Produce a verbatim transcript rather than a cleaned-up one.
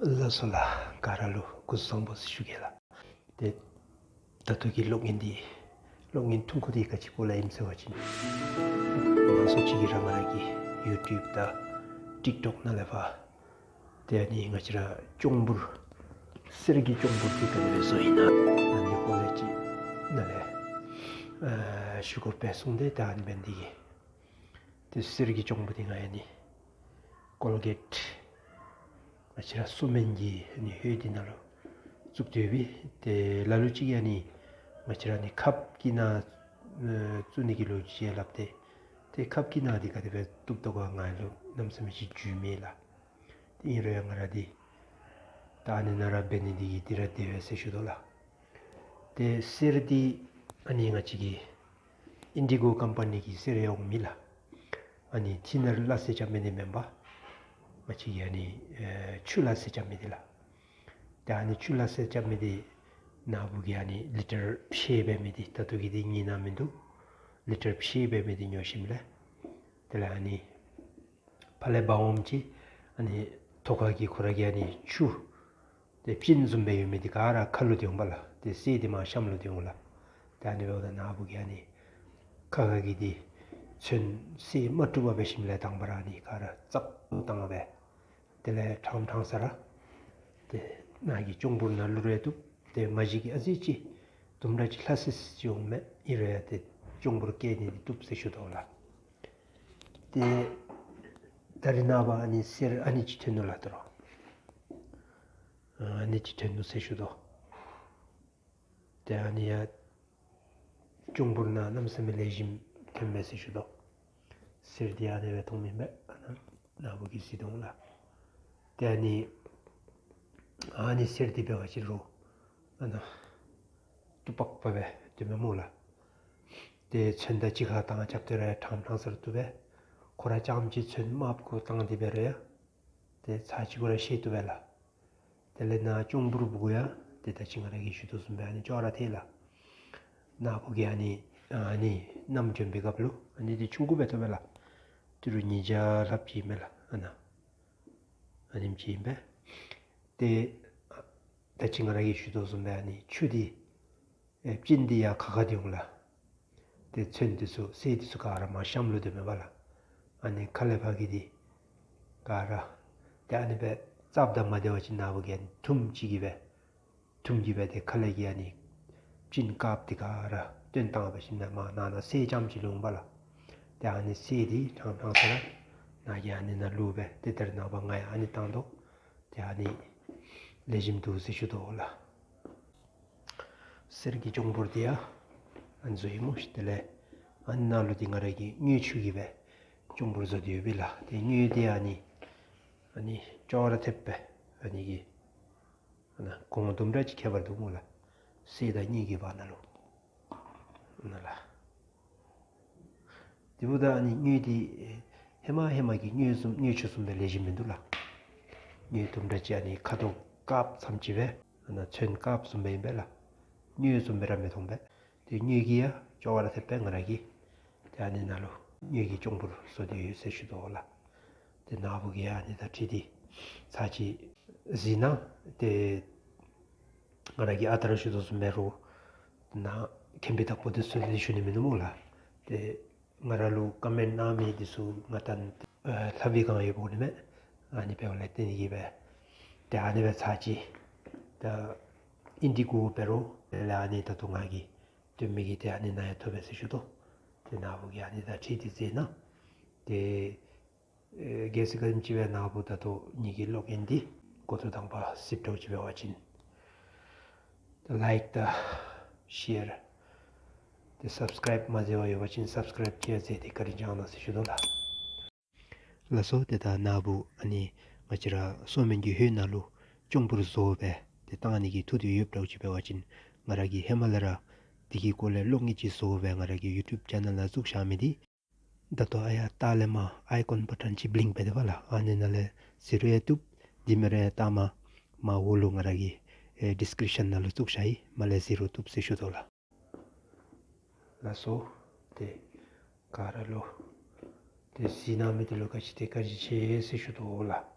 ལགས་སོ་ལགས། ག་ར་ལུ་སྐུ་གཟུགས་བཟང་པོ་ཟེར་ཞུ་གེ་ལགས། ཏེ་ད་ལྟོ་གི་གློག་བརྙན་འདི་གློག་བརྙན་ཐུང་ཀུ་འདི་ག་ཅི་སྐོར་ལས་ཨིནམ་ཟེར་བ་ཅིན་མང་ཤོས་ཅིག་གིས་ར་ང་ར་གི་ཡུ་ཊུབ་དང་ཊིཀ་ཊོཀ་ནང་ལས་ཕར་ཏེ་ཨ་ནི་ང་བཅས་ར་ཅོང་འབུར་གསེར་གྱི་ཅོང་འབུར་འདི་ག་དེ་སྦེ་བཟོཝ་ཨིན་ན་ཨ་ནི་སྐོར་ལས་ཅིག་ནཱ་ལས་ཨ་ཞུ་དགོ་པས་གསུངས་ཏེ་ད་ཨ་ནི་འབད་ནི་འདི་གིས་ཏེ་གསེར་གྱི་ཅོང་འབུར་འདི་ང་ཨ་ནི་ཀོལ་གེཊ་ང་བཅས་ར་སོ་སྨན་གྱི་ཨ་ནི་ཧོད་འདི་ནང་ལུ་བཙུགས་ཏེ་ཡོད་པས། ཏེ་ལ་ལུ་ཅིག་གིས་ཨ་ནི་ང་བཅས་ར་ཨ་ནི་ཁབ་ཀྱི་ནང་ཨེ་བཙུགས་ནི་གི་ལོ་རྒྱུས་ཅིག་སླབ་སྟེ་ཏེ་ཁབ་ཀྱི་ནང་འདི་ག་དེ་སྦེ་བཏུབ་དོ་ག་ང་ལུ་གནམ་མེད་ས་མེད་ཅིག་རྒྱུས་མེད་ལགས། ཏེ་ཨིན་རུང་ཡང་ང་ར་འདི་ད་ཨ་ནི་ནང་ར་འབད་ནི་འདི་གིས་འདི་ར་དེ་སྦེ་ཟེར་ཞུ་དོ་ལགས། ཏེ་གསེར་འདི་ཨ་ནི་ང་བཅས་ཀྱི་ཨིན་ཌི་གོ་ཀམ་པ་ནི་གི་གསེར་ཡང་འོང་མི་ལགས། ཨ་ནི་ཐིན་ནར་སླ་བསྲེ་རྐྱབ་མི་འདི་མེན་པར་ང་བཅས་ཀྱི་ཨ་ནི་ཨེ་ཆུ་སླ་བསྲེ་རྐྱབ་མི་འདི་ལགས། ཏེ་ཨ་ནི་ཆུ་སླ་བསྲེ་རྐྱབ་མི་འདི་ནཱ་བུ་གིས་ཨ་ནི་ལི་ཊར་ཕྱེད་འབད་མི་འདི་ད་ལྟོ་གི་འདི་ངེའི་ནང་མིན་འདུག། ལི་ཊར་ཕྱེད་འབད་མི་འདི་ཉོ་ཞིནམ་ལས་དེ་ལས་ཨ་ནི་ཕར་ལས་འབག་འོངམ་ཅིག་ཨ་ནི་ཐོག་ཁ་གི་ཁོ་ར་གི་ཨ་ནི་ཆུ་ཏེ་པིན་བཟུམ་སྦེ་ཡོད་མི་འདི་ག་ར་ཁ་ལུ་སྡོད་འོང་པ་ལགས། ཏེ་གསེར་འདི་མར་གཤམ་ལུ་སྡོད་འོང་ལགས། ཏེ་ཨ་ནི་འབདཝ་ད་ནཱ་བུ་གིས་ཨ་ནི་ཁ་ཁ་གི་འདི་ཚོན་གསེར་མ་བཀྲུ་བར་འབད་ཞིནམ་ལས་དང་པ་ར་ཨ་ནི་ག་ར་ཙག་བཏང་སྦེ་དེ་ལས་ཕྲང་ཕྲང་ས་ར་ཏེ་ནཱ་གི་ཅོང་འབུར་ནང་བླུག་རུང་བཏུབ། ཏེ་མ་གཞི་གི་ཨ་ཙི་ཅིག་དུམ་གྲ་ཅིག་ལྷ་སི་སི་ཅིག་འོང་མས། ཨིན་རུང་ཡང་ཏེ་ཅོང་འབུར་བཀལ་ནི་འདི་བཏུབ་ཟེར་ཞུ་དོ་ལགས། ཏེ་ད་རེས་ནངས་པ་ཨ་ནི་གསེར་ཨ་ནི་ཅིག་ཐོན་ནུག་ལགས་ད་རུང་། ཨ་ནི་ཅིག་ཐོན་ནུག་ཟེར་ཞུ་དོ། ཏེ་ཨ་ནི་ཡང་ཅོང་འབུར་ནང་གནམ་མེད་ས་མེད་ལེགས་ཤོམ་ཐོན་མས་ཟེར་ཞུ་དོ། གསེར་འདི་ཨ་ནི་སྦེ་མཐོངམ་ཨིན་པས། ཨ་ནཱ་ནཱ་བུ་གིས་གཟིགས་དོ་ལགས། ཏེ་ཨ་ནི་ཨ་ནི་གསེར་འདི་འབད་བ་ཅིན་རུང་ཨ་ནཱ་སྟུག་པག་པ་སྦེ་སྡོདཔ་མས་སྨོ་ལགས། ཏེ་ཚོན་དང་གཅིག་ཁར་བཏང་རྐྱབ་སྟེ་ར་ཕྲང་ཕྲང་ས་ར་བཏུབ་པས། ཁོ་ར་རྐྱངམ་གཅིག་ཚོན་དམརཔོ་གུ་བཏང་སྟེ་འབད་རུང་ཡང་ཏེ་ཚར་གཅིག་གུ་ར་ཤེས་བཏུབ་པས་ལགས། དེ་ལས་ནཱ་ཅོང་འབུར་བུ་གུ་ཡང་ཏེ་ད་ཅི་ང་ར་གིས་ཞུ་དོ་བཟུམ་སྦེ་ཨ་ནི་ཅོག་ར་འཐད་ལགས། ནཱ་བུ་གིས་ཨ་ནི་ཨ་ནི་མནའམ་བྱོན་པའི་སྐབས་ལུ་ཨ་ནི་འདི་ཆུང་ཀུ་སྦེ་ཐོབ་པས་ལགས། ཏི་རུ་ཉིས་བརྒྱ་ལྷགཔ་ཅིག་ཨིན་མས་ལགས། ཨ་ནཱ་ཨ་ནེམ་ཅིག་ཨིན་པས། ཏེ་ད་ཅི་ང་ར་གིས་ཞུ་དོ་བཟུམ་སྦེ་ཨ་ནི་ཆུ་འདི་ཨེ་པིན་འདི་ཡར་ཁ་ཁ་འདི་འོང་ལགས། ཏེ་ཚོན་འདི་ཚུ་གསེར་འདི་ཚུ་ག་ར་མར་གཤམ་ལུ་སྡོདཔ་མས་པ་ལགས། ཨ་ནི་ཁ་ལས་ཕར་གྱི་འདི་ག་ར་ཏེ་ཨ་ནི་སྦེ་རྩ་བ་དང་མ་བདེ་བ་ཅིན་ནཱ་བུ་གིས་ཨ་ནི་ཐུམ་ཅིག་གིས་སྦེ་ཐུམ་གྱིས་སྦེ་ཏེ་ཁ་ལས་ཀྱི་ཨ་ནི་པིན་དཀརཔོ་འདི་ག་ར་བཏོན་བཏང་འབད་ཞིནམ་ལས་མར་ནང་ན་གསེར་རྐྱངམ་ཅིག་ལུས་འོང་པ་ལགས། ཏེ་ཨ་ནི་གསེར་འདི་ཕྲང་ཕྲང་ས་ར་ནཱ་གིས་ཨ་ནི་ནང་བླུགས་སྦེ་ཏེ་ད་རེས་ནངས་པ་ང་ཡང་ཨ་ནི་བཏང་དོ། ཏེ་ཨ་ནི་ལེགས་ཤོམ་འདུག་ཟེར་ཞུ་དོ་ལགས། གསེར་གྱི་ཅོང་འབུར་འདི་ཡང་ཨ་ནི་བཟོ་ཡི་སྨོ་ཤིག། དེ་ལས་ཨ་ནི་ནང་ལུ་འདི་ང་ར་གིས་དངུལ་ཆུ་གིས་སྦེ་ཅོང་འབུར་བཟོ་སྟེ་ཡོད་པས་ལགས། ཏེ་དངུལ་འདི་ཨ་ནི་ཨ་ནི་ཅོག་ར་འཐདཔ་སྦེ་ཨ་ནི་གི་ཨ་ནཱ་གོང་དུམ་གྲ་ཅིག་ཁྱད་པར་འདུག་སྨོ་ལགས། གསེར་དང་དངུལ་གྱི་བར་ན་ལུ་ཨ་ནཱ་ལགས། དེ་འབདཝ་ད་ཨ་ནི་དངུལ་འདི་ཧེ་མ་ཧེ་མ་གི་དངུལ་བཟུམ་དངུལ་ཆུ་བཟུམ་སྦེ་ལེགས་ཤོམ་མིན་འདུག་ལགས། དངུལ་དུམ་གྲ་ཅིག་ཨ་ནི་ཁ་དོག་དཀརཔོ་ཙམ་ཅིག་སྦེ་ཨ་ནཱ་ཚོན་དཀརཔོ་བཟུམ་སྦེ་ཨིན་པས་ལགས། དངུལ་བཟུམ་སྦེ་ར་མི་མཐོང་པས། ཏེ་དངུལ་གྱིས་ཡང་ཅོག་ར་འཐདཔ་སྦེ་ང་ར་གིས་ཏེ་ཨ་ནི་ནང་ལུ་དངུལ་གྱི་ཅོང་འབུར་བཟོ་སྟེ་ཡོད་ཟེར་ཞུ་དོ་ལགས། ཏེ་ནཱ་བུ་གིས་ཡང་ཨ་ནི་དང་འཁྲིལ་ཏེ་ཚར་ཅིག་གཟིགས་གནང་། ཏེ་ང་ར་གིས་ཨ་རྟག་ར་ཞུ་དོ་བཟུམ་སྦེ་རུང་ནཱ་མཁྱེན་པའི་བདག་པོ་འདི་ཚུ་ལུ་ཞུ་ནི་མིན་འདུག་སྨོ་ལགས། ཏེ་ང་ར་ལུ་ཀོ་མེནཊ་གནང་མི་འདི་ཚུ་ང་དང་ཨ་ལྷབ་པའི་སྒང་ཡོདཔ་འོང་ནི་མས། ཨ་ནི་འབདཝ་ལས་བརྟེན་ཏེ་གིས་སྦེ་ཏེ་ཨ་ནི་སྦེ་ཚར་ཅིག་ད་ཨིན་ཌི་གོ་འབད་རུང་དེ་ལས་ཨ་ནི་ད་ལྟོ་ང་གིས་སྟོན་མི་གི་ཏེ་ཨ་ནི་ནང་ཡང་ཐོབ་པས་ཟེར་ཞུ་དོ། ཏེ་ནཱ་བུ་གིས་ཨ་ནི་དང་འཁྲིལ་ཏེ་གཟིགས་གནང་། ཏེ་ཨེ་གལ་སྲིད་ག་དེམ་ཅིག་སྦེ་ནཱ་བུ་ད་ལྟོ་ངེ་གི་གློག་བརྙན་འདི་འགོ་ཐོག་དང་པ་གཟིགསཔ་འདྲཝ་ཅིག་འབད་བ་ཅིན་ལའིཀ་དང་ཤེར་ཏེ་སབ་སི་ཀརའིབ་མ་མཛད་པར་ཡོད་པ་ཅིན་སབ་སི་ཀརའིབ་ཅིག་ཡང་མཛད་དེ་བཀའ་དྲིན་བསྐྱང་གནང་ཟེར་ཞུ་དོ་ལགས། ལགས་སོ། ཏེ་ད་ནཱ་བུ་ཨ་ནི་ང་བཅས་ར་སོ་སྨན་གྱི་ཧོད་ནང་ལུ་ཅོང་འབུར་བཟོ་སྦེ་ཏེ་བཏང་ནི་གི་ཐུགས་འདོད་ཡོདཔ་འདྲཝ་ཅིག་འབད་བ་ཅིན་ང་ར་གིས་ཧེ་མ་ལས་ར་འདི་གི་སྐོར་ལས་གློག་བརྙན་ཅིག་བཟོ་སྦེ་ང་ར་གི་ཡུ་ཊུབ་ཅེ་ནལ་ནང་བཙུགས་བཞག་མི་འདི་ད་ལྟོ་ཨ་ཡར་ལྟག་ལས་མར་ཨའི་ཀོན་བ་ཊོན་ཅིག་བླིངས་སྦེ་འདུག་པ་ལགས། ཨ་ནི་ནང་ལས་གཟིགས་རུང་ཡང་བཏུབ། དེ་མེན་རུང་ཡང་ལྟག་མ་མར་འོག་ལུ་ང་ར་གི་ཨེ་ཌིསི་ཀིརིཔ་ཤཱན་ནང་ལུ་བཙུགས་བཞག་ཡི། མར་ལས་གཟིགས་རུང་བཏུབ་ཟེར་ཞུ་དོ་ལགས། ལགས་སོ། ཏེ་ག་ར་ལུ་ཏེ་གཟིགས་གནང་མི་འདི་ལུ་ག་ཅི་ཏེ་བཀའ་དྲིན་ཆེ་ཟེར་ཞུ་དོ་ལགས།